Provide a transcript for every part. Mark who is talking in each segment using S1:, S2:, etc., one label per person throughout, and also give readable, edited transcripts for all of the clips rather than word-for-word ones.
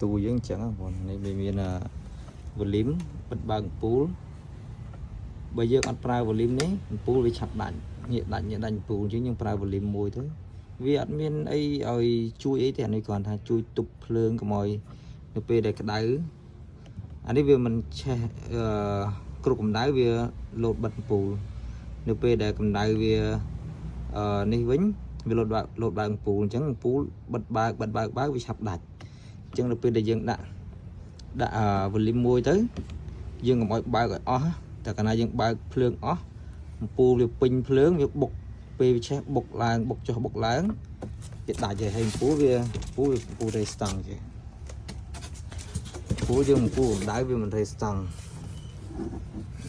S1: ទូយើងអញ្ចឹងបងប្អូននេះវាមាន volume បិទបើកអំពូលបើយើងអត់ប្រើ volume នេះអំពូលវាឆាប់ដាច់ងាកដាច់ងាកដាច់អំពូលអញ្ចឹងយើងប្រើ volume មួយទៅវាអត់មានអីឲ្យជួយអីទេអានេះគ្រាន់ថាជួយទប់ភ្លើងកុំឲ្យនៅពេលដែលក្តៅអានេះវាមិនឆេះអឺគ្រប់កម្ដៅវាលោតបិទអំពូលនៅពេលដែលកម្ដៅវាអឺនេះវិញវាលោតបើកលោតបើកអំពូលអញ្ចឹងអំពូលបិទបើកបិទបើកបើកវាឆាប់ដាច់អញ្ចឹងនៅពេលដែលយើងដាក់ដាក់ volume មួយទៅយើងកុំឲ្យបើកឲ្យអស់តែកាលណាយើងបើកភ្លើងអស់អំពូលវាពេញភ្លើងវាបុកពេលវាឆេះបុកឡើងបុកចុះបុកឡើងវាដាច់ហើយហើយអំពូលវាអំពូលវាអំពូលរេស្តង់ចេះអំពូលយើងអំពូលកម្ដៅវាមិនរេស្តង់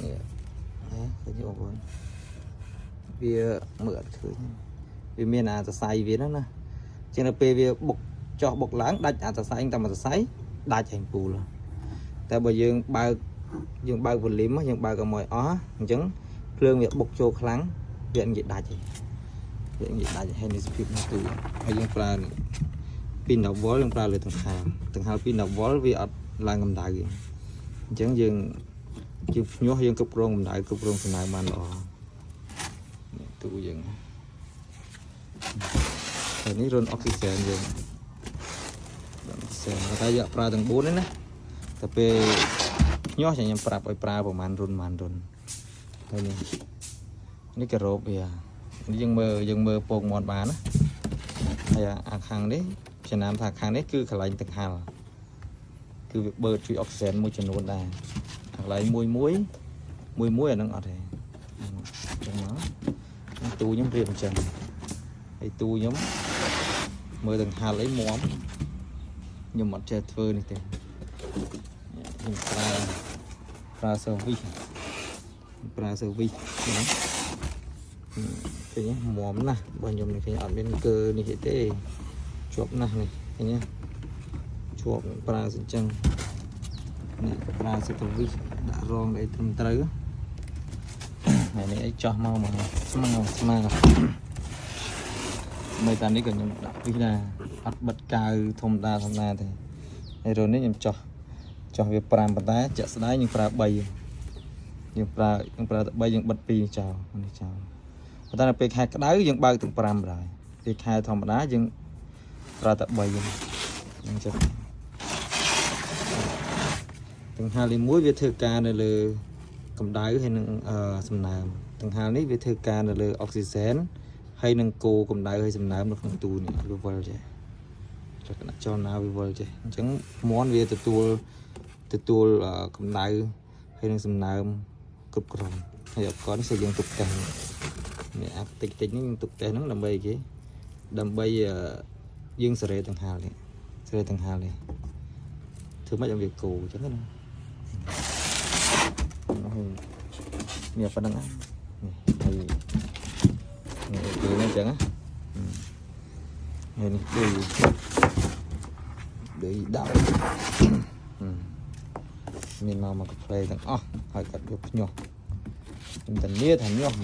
S1: នេះហ៎ឃើញទេបងប្អូនវាមើលអត់ឃើញវាមានអាសរសៃវាហ្នឹងណាជាងដល់ពេលវាបុកចុះបុកឡើងដាច់អាសរសៃតាមសរសៃដាច់ហើយអំពូលតែបើយើងបើកយើងបើក volume យើងបើកឲ្យមកអស់អញ្ចឹងភ្លើងវាបុកចូលខ្លាំងវាអត់និយាយដាច់ទេវានិយាយដាច់ហើយនេះសភាពនេះទូហើយយើងប្រើពី10 V យើងប្រើលើតង្ហាតង្ហាពី10 V វាអត់ឡើងកម្ដៅទេអញ្ចឹងយើងយើងភ្ញាស់យើងគ្រប់គ្រងកម្ដៅគ្រប់គ្រងសំណើមបានល្អនេះទូយើងហើយនេះរុនអុកស៊ីសែនយើងរុនអុកស៊ីសែនតែយកប្រើទាំង4នេះណាតែពេលភ្ញាស់ចាំខ្ញុំប្រាប់ឲ្យប្រើប្រហែលរុនប្រហែលរុនហើយនេះនេះការ៉ូបវានេះយើងមើលយើងមើលពងមាន់បានណាហើយអាខាងនេះចំណាំថាខាងនេះគឺកន្លែងទឹកហាលគឺវាបឺតជួយអុកស៊ីសែនមួយចំនួនដែរអាកន្លែងមួយមួយមួយមួយអានឹងអត់ទេអញ្ចឹងមកទូខ្ញុំរៀបអញ្ចឹងហើយទូខ្ញុំមើលទាំងហាលអីមមខ្ញុំអត់ចេះធ្វើនេះទេខ្ញុំប្រើប្រើ service ប្រើ service ណាឃើញមមណាស់បើខ្ញុំនេះឃើញអត់មានកើនេះទេជាប់ណាស់នេះឃើញជាប់ប្រើអញ្ចឹងនេះប្រើ service ដាក់រងអីត្រឹមត្រូវហើយនេះអីចោះមកមកស្មៅស្មៅមិនតានេះក៏ខ្ញុំដាក់វិសដែរអត់បិទកាវធម្មតាធម្មតាទេហើយរនេះខ្ញុំចោះចោះវា5ប៉ុន្តែជាក់ស្ដែងយើងប្រើ3យើងប្រើយើងប្រើតែ3យើងបិទ2ចោលនេះចោលប៉ុន្តែដល់ពេលខែក្តៅយើងបើកទាំង5ដែរពេលខែធម្មតាយើងប្រើតែ3ហ្នឹងចឹងទាំងហាលទី1វាធ្វើការនៅលើកម្ដៅហើយនឹងសំណើមទាំងហាលនេះវាធ្វើការនៅលើអុកស៊ីសែនហើយនឹងគោកម្ដៅហើយសំណើមនៅក្នុងទូនេះវាវិលចេះចុះកណ្ដាចលនាវាវិលចេះអញ្ចឹងមន់វាទទួលទទួលកម្ដៅហើយនឹងសំណើមគ្រប់គ្រាន់ហើយឧបករណ៍នេះគឺយើងទុកតេស្តនេះអាតិចតិចនេះយើងទុកតេស្តហ្នឹងដើម្បីអីគេដើម្បីយើងសេរីទាំងហាលនេះសេរីទាំងហាលនេះធ្វើម៉េចឲ្យវាគោអញ្ចឹងណានេះប៉ុណ្្នឹងនេះហើយនេះគេនេះអញ្ចឹងណាហើយនេះដូចដូចដាក់មានមកមកកាផ្លេទាំងអស់ហើយគាត់យកភ្ញាស់ខ្ញុំធានាថាញាស់100%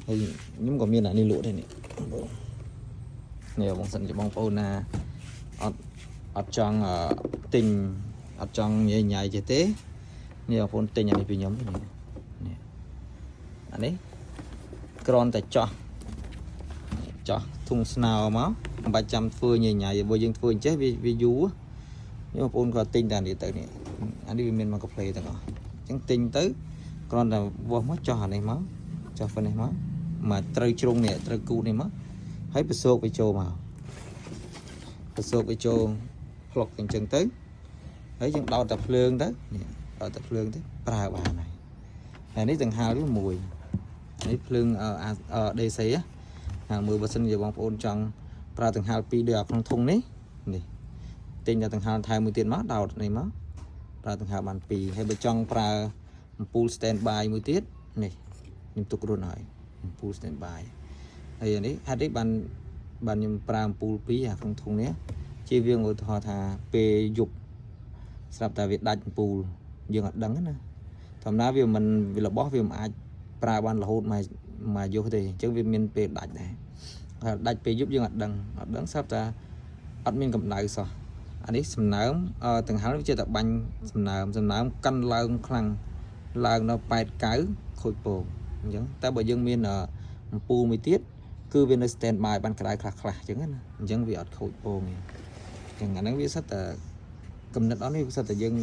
S1: ហើយខ្ញុំក៏មានអានេះលក់ដែរនេះបងនេះបងសិនជាបងប្អូនណាអត់អត់ចង់ទិញអត់ចង់ញ៉ៃញ៉ៃចេះទេនេះបងប្អូនទិញអានេះពីខ្ញុំនេះនេះអានេះគ្រាន់តែចោះចោះធុងស្នោមកមិនបាច់ចាំធ្វើញ៉ៃញ៉ៃបើយើងធ្វើអញ្ចេះវាវាយូរនេះបងប្អូនក៏ទិញតែនេះទៅនេះអានេះវាមានមកកាផ្លេទាំងអស់អញ្ចឹងទិញទៅគ្រាន់តែវាស់មកចោះអានេះមកចោះប៉ុណ្នេះមកមកត្រូវជ្រុងនេះត្រូវគូតនេះមកហើយប្រសោកវាចូលមកប្រសោកវាចូលផ្លុកអញ្ចឹងទៅហើយយើងដោតតែភ្លើងទៅនេះដោតតែភ្លើងទៅប្រើបានហើយហើយនេះចង្ហាល់វាមួយនេះភ្លើង DC ហាលមួយបើសិនជាបងប្អូនចង់ប្រើចង្ហាល់ពីរដូចអាក្នុងធុងនេះនេះទិញតែចង្ហាល់ថែមមួយទៀតមកដោតនេះមកប្រើចង្ហាល់បានពីរហើយបើចង់ប្រើអំពូល stand by មួយទៀតនេះខ្ញុំទុករួចហើយអំពូល stand by ហើយអានេះហេតុអីបានបានខ្ញុំប្រើអំពូលពីរអាក្នុងធុងនេះជាវាងឧទាហរណ៍ថាពេលយប់ស្រាប់តែវាដាច់អំពូលយើងអត់ដឹងណាធម្មតាវាមិនវារបស់វាមិនអាចប្រើបានរហូតមួយមួយយប់ទេអញ្ចឹងវាមានពេលដាច់ដែរហើយដាច់ពេលយប់យើងអត់ដឹងអត់ដឹងស្រាប់តែ អត់មានកម្ដៅសោះអានេះសំណើមអឺដង្ហើមវាជាតែបាញ់សំណើមសំណើមកិនឡើងខ្លាំងឡើងដល់8 9ខូចពងអញ្ចឹងតែបើយើងមានអំពូលមួយទៀតគឺវានៅ stand by បានក្តៅខ្លះខ្លះអញ្ចឹងណាអញ្ចឹងវាអត់ខូចពងទេអញ្ចឹងអាហ្នឹងវាសិតតែកំណត់អត់នេះវាសិតតែយើង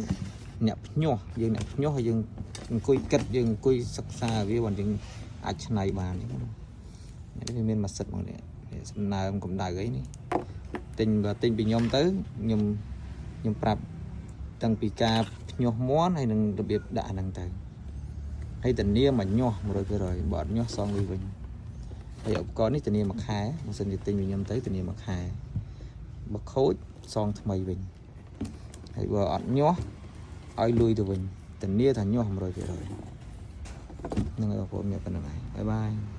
S1: អ្នកភ្ញាស់យើងអ្នកភ្ញាស់ហើយយើងអង្គុយគិតយើងអង្គុយសិក្សាវាបានយើងអាចឆ្នៃបានអញ្ចឹងណានេះវាមានម៉ាស៊ីនមកនេះសំណើមកម្ដៅអីនេះទិញបើទិញពីខ្ញុំទៅខ្ញុំខ្ញុំប្រាប់តាំងពីការភ្ញាស់មាន់ហើយនឹងរបៀបដាក់ហ្នឹងទៅហើយធានាមកញាស់100%បើអត់ញាស់សងលុយវិញហើយឧបករណ៍នេះធានាមួយខែបើសិនជាទិញពីខ្ញុំទៅធានាមួយខែបើខូចសងថ្មីវិញហើយបើអត់ញាស់ឲ្យលុយទៅវិញធានាថាញាស់100%ហ្នឹងហើយបងប្អូនមានប៉ុណ្្នឹងហើយ bye bye.